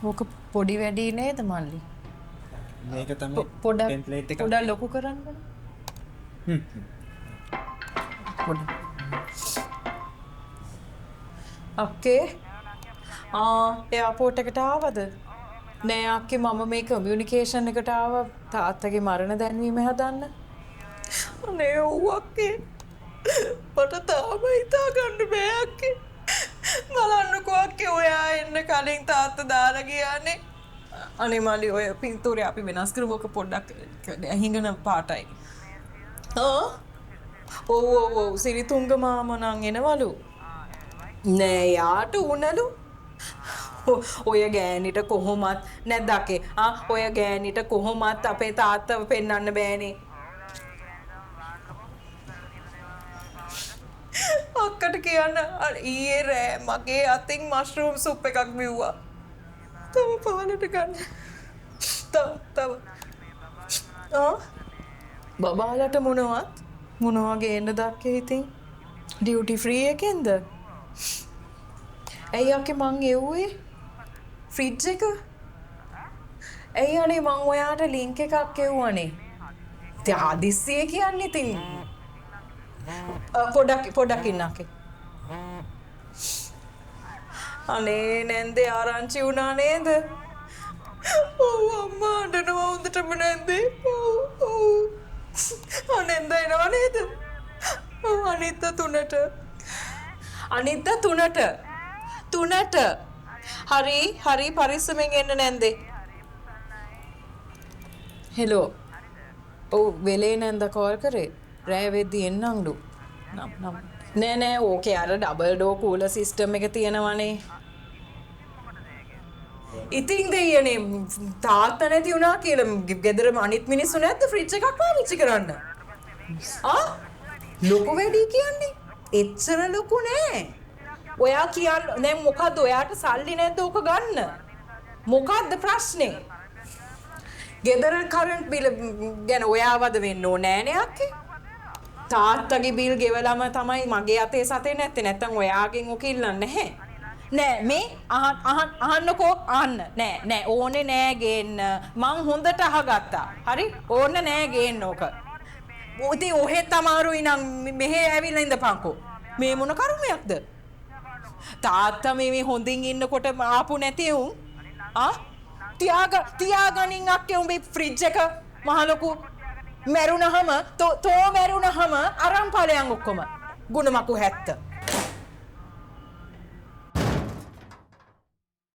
ඕක පොඩි වැඩි නේද මල්ලි? මේක තමයි පොඩක් ටෙම්ප්ලේට් එක. පොඩක් ලොකු කරන්න බෑ. පොඩක්. අක්කේ ආ එයාපෝට් එකට ආවද? නෑ අක්කේ, මම මේ කමියුනිකේෂන් එකට ආවා තාත්තගේ මරණ දැන්වීම හදන්න. අනේ ඔව් අක්කේ. මට තාම හිතා ගන්න බෑ අක්කේ. බලන්නකෝ අක්කේ, ඔයා එන්න කලින් තාත්තා දාලා ගියානේ. අනේ මල්ලි, ඔය පින්තූරේ අපි වෙනස් කරමු, ඔක පොඩ්ඩක් හිඟන පාටයි. ආ ඔව් ඔව් ඔව්, සිරිතුංග මාමා නම් එනවලු. නෑ යාට උනලු. ඔය ගෑනිට කොහොමත් නැද්ද අක්කේ? ආ ඔය ගෑනිට කොහොමත් අපේ තාත්තව පෙන්වන්න බෑනේ. අක්කට කියන්න ඊයේ රෑ මගේ අතින් මෂ්රූම් සුප් එකක් බිව්වා. තව පහලට ගන්න. තව තව. ආ බබාලට මොනවත් මොනවා ගේන්න දක්කේ ඉතින්? ඩියුටි ෆ්‍රී එකෙන්ද? ඇයි අක්කේ මං එව්වේ? ෆ්‍රිජ් එක? ඇයි අනේ මං ඔයාට ලින්ක් එකක් එව්වනේ. ඉතින් හදිස්සියේ කියන්නේ ඉතින් පොඩක් පොඩක් ඉන්න අක්කේ. අනේ නැන්දේ ආරංචි වුණා නේද? ඔව් අම්මා අඬනවා හොඳටම නැන්දේ. ඔව් ඔව්. අනෙන්ද එනවා නේද? ඔව් අනිත්ත තුනට. අනිත්ත තුනට. තුනට. හරි හරි, පරිස්සමෙන් එන්න නැන්දේ. හෙලෝ. ඔව් වෙලේ නැන්ද කෝල් කරේ. රෑ වෙද්දි එන්නම්ලු. නම් නම් නෑ නෑ, ඕකේ අර ඩබල් ඩෝර් කූලර් සිස්ටම් එක තියෙනවනේ. ඉතින් දෙයියනේ තාත්තා නැති වුණා කියලා ගෙදරම අනිත් මිනිස්සු නැද්ද ෆ්‍රිජ් එකක් පාවිච්චි කරන්න? ආ ලොකු වැඩි කියන්නේ එච්චර ලොකු නෑ. ඔයා කියන්න දැන් මොකද්ද, ඔයාට සල්ලි නැද්ද ඕක ගන්න? මොකද්ද ප්‍රශ්නේ? ගෙදර කරන්ට් බිල ගැන ඔයාවද වෙන්න ඕනේ නෑනේ අක්කේ. තාත්තගේ බිල් ගෙවලම තමයි මගේ අතේ සතේ නැත්තේ, නැත්තම් ඔයාගෙන් ඔක ඉල්ලන්නේ නැහැ. නෑ මේ අහන් අහන් අහන්නකෝ, අහන්න. නෑ නෑ ඕනේ නෑ ගේන්න. මං හොඳට අහගත්තා. හරි? ඕන නෑ ගේන්න ඕක. ඉතින් ඔහෙත් අමාරුයි නම් මෙහෙ ඇවිල්ලා ඉඳපන්කෝ. මේ මොන කර්මයක්ද? තාත්තා මේ හොඳින් ඉන්නකොට ආපු නැති උන් ආ තියාගනින් අක්කේ උඹේ ෆ්‍රිජ් එක මහ ලොකු. මැරුණහම තෝ මැරුණහම අරන් ඵලයන් ඔක්කොම. ගුණමකු 70.